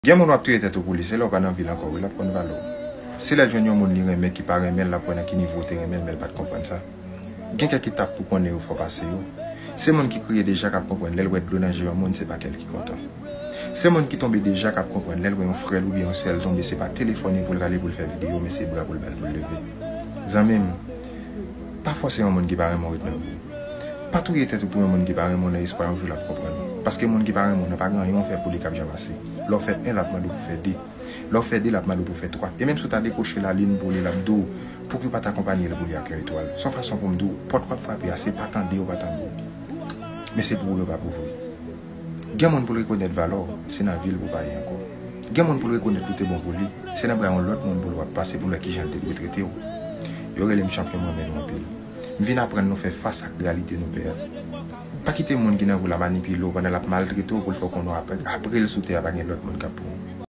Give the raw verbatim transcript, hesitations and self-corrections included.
Gen moun w ap touye tèt ou pou li, se lè w pa nan vi l ankò wi l ap konn valè w. Se lè l jwenn yon moun li renmen ki pa renmen l, l ap wè nan ki nivo w te renmen l, men l pa t konprann sa. Gen kèk etap pou konnen yo fò pase yo. Se moun ki kriye deja k ap konprann lè l wè dlo nan je yon moun, se pa kè l ki kontan. Se moun ki tonbe deja k ap konprann lè l wè yon frè l oubyen yon sè l tonbe, se pa telefòn li pou l rale pou l fè videyo, men se bra pou l ba l pou l leve. Zanmi m, pa fòse yon moun ki pa renmen w ret nan vi w. Pa touye tèt ou pou yon moun ki pa renmen w nan espwa yon jou l ap konprann ou. Paske moun ki pa renmen w nan pa gen anyen w fè pou li k ap jan pase. Lè w fè en, l ap mande w pou fè de. Lè w fè de, l ap mande w pou fè twa. E menm si w ta dekwoche lalin pou li, l ap di w, pouki w pa t akonpanye l pou li ak yon etwal? Se yon fason pou m di w, pòt w ap frape a, se pa tande yo pa tande w. Men se pou w yo pa pou vre. Gen moun pou l rekonèt valè w, se nan vi l pou pa ye ankò. Gen moun pou l rekonèt ou te bon pou li, se nan bra yon lòt moun pou l w ap pase pou l wè kijan l te dwe trete w. Yo rele m chanpyon, m renmen nou anpil. M vin aprann nou fè fas ak reyalite nou pè a. Pa kite moun ki nan vi w la manipile w pandan l ap maltrete w pou l fè w konnen apre, apre l sou tè a pa gen lòt moun k ap pran w.